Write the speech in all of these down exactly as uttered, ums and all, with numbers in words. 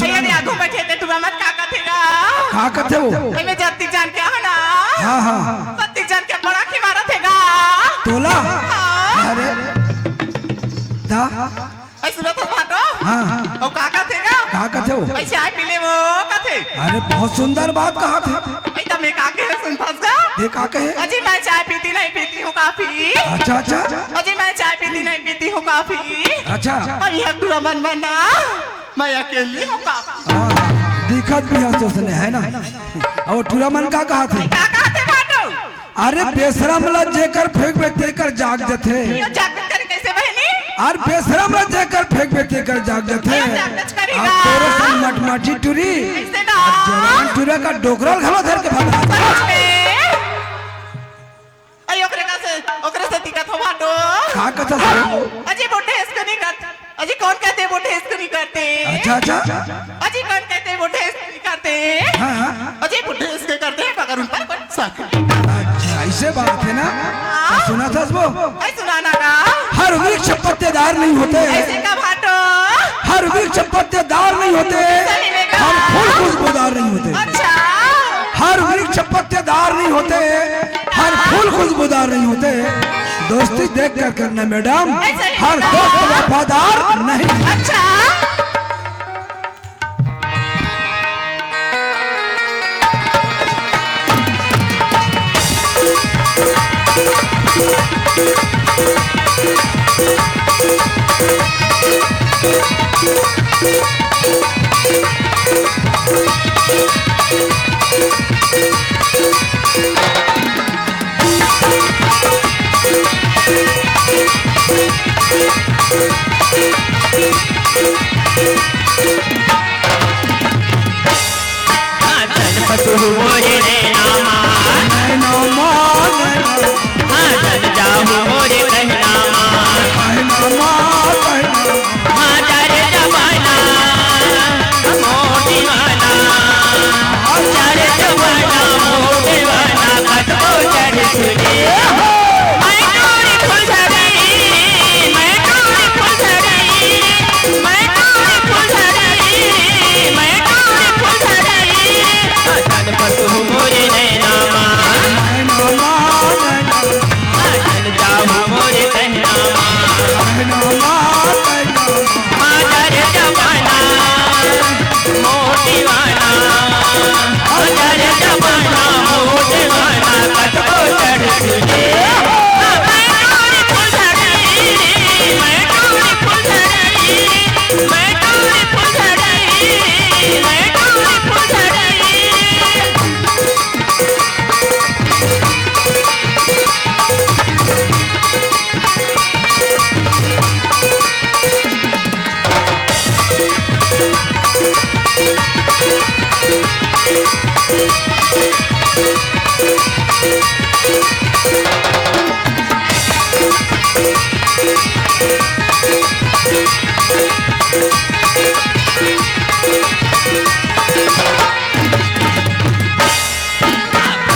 ये दे आगू बैठे ते टूरा मन का कथे गा? का कथे वो? एमे जत्ती जान के है ना? हाँ, हाँ, हाँ। जत्ती जान के बड़ा की मारत हे गा। तोला? हाँ। अरे, दा। ऐ सुनत हो भाटो? हाँ, हाँ। वो का कथे गा? का कथे वो? ऐ चाय पी ले वो कथे। अरे, बहुत सुंदर बात कहा था। ऐ तमे का के सुनथस गा? ये का कहे? अजी, मैं चाय पीती नहीं पीती हूँ कॉफी। अच्छा, अच्छा। अजी, मैं चाय पीती नहीं पीती हूँ कॉफी। अच्छा। और यह टूरा मन बना। मैं अकेली हूँ का? हाँ, दिखत भी हस उसने, है ना? अउ टूरा मन का कहा थे? का कहा थे भाटो? अरे बेशरम ला जेकर फेंकबे तेकर जाग जथे। यो जागत करे कैसे बहनी? अरे बेशरम ला जेकर फेंकबे तेकर जाग जथे। यो जागत करी अब ना। तोरे सन मटमाटी टूरी। कैसे ना? अब जवान टूरा का डोकरा घलो धर के भाग। सच में? अरे ओकरे का से, ओकरे से दिक्कत हो भाटो। का कथा से? अजी बुढ़े इसको नहीं करते। अजी कौन कहते बुढ़े इसको नहीं करते? अच्छा, अच्छा। अजी कौन कहते बुढ़े इसको नहीं करते? हाँ, हाँ। अजी बुढ़े इसके करते हैं मगर उन पर कोई शक नहीं। अच्छा, ऐसे बात है ना? हाँ। तो सुना था वो? ऐ सुनाना का? हर वृक्ष पत्तेदार नहीं होते। ऐसे का भाटो? हर वृक्ष पत्तेदार नहीं होते। सही में का? हर फूल खुशबूदार नहीं होते। अच्छा। हर वृक्ष पत्तेदार नहीं होते, हर फूल खुशबूदार नहीं होते। दोस्ती देख कर करना मैडम, ऐसे ही हर होता। दोस्त वफादार नहीं। अच्छा। हाँ, चल पतू मोरे नैना मार। नैना मार, नैना मार। हाँ, चल जाहू मोरे कहना मार। कहना मार, कहना मार। हाँ, जा रे जमाना, मोर दीवाना। हाँ, जा रे जमाना, मोर दीवाना। कतको चढ़ सुने। मैं तोरी फुलझड़ी, मैं तोरी फुलझड़ी। मैं तोरी फुलझड़ी, मैं तोरी फुलझड़ी। असल पर तू मोरे नैना माँ। नैना माँ, नैना माँ। असल जाहू मोरे कहना माँ। कहना माँ, कहना माँ। हाँ, जा रे जमाना, मोर दीवाना। हाँ, जा रे जमाना, मोर दीवाना। कतको चढ़ सुने। मैं तोरी फुलझड़ी, मैं तोरी फुलझड़ी। मैं तोरी फुलझड़ी, मैं तोरी फुलझड़ी।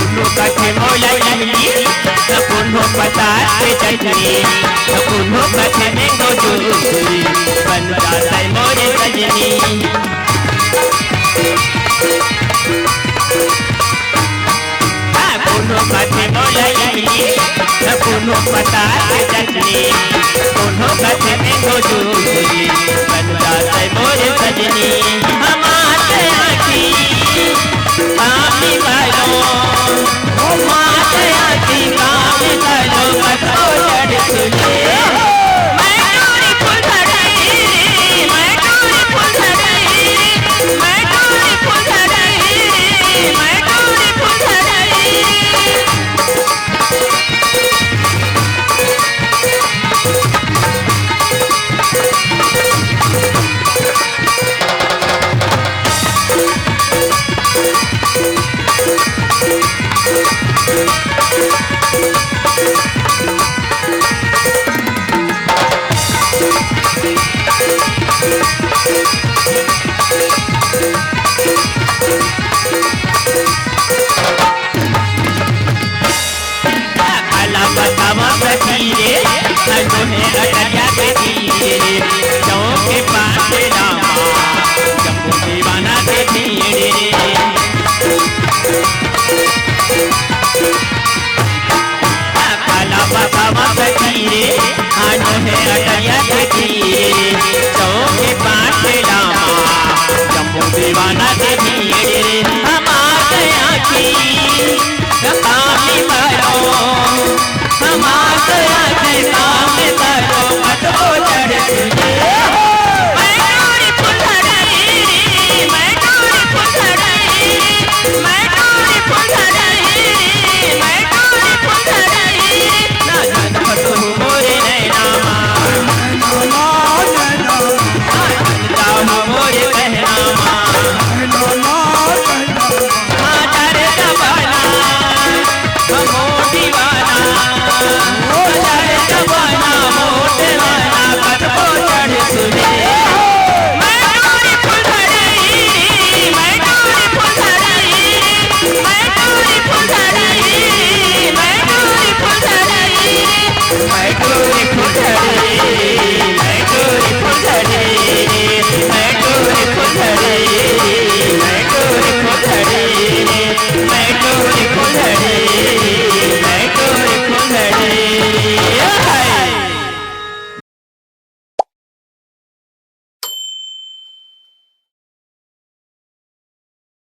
कोनो कथे मोला इमली, त कोनो पतास के चटनी, त कोनो कथे mango juice, बन जात हे मोरे सजनी। हाँ, कोनो कथे मोला इमली, त कोनो पतास के चटनी, कोनो कथे mango juice, बन जात हे मोरे सजनी। हमार आँखी पापी बालो, हमार आँखी पापी बालो, कतको चढ़ सुने। मैं तोरी फुलझड़ी, मैं तोरी फुलझड़ी, मैं तोरी फुलझड़ी, मैं तोरी फुलझड़ी। भला बतावा सखी रे, अनोहे अटरिया के तीरे रे, चौक के पास रामा, जम्मू के काला बाबा मा फकीरे, आनो हे अटैया के तीरे, चौके पाँच लामा, जम्मो दीवाना के भीड़े, हमार आँखी, कामी भरो, हमार आँखी, कामी भरो, मत को चढ़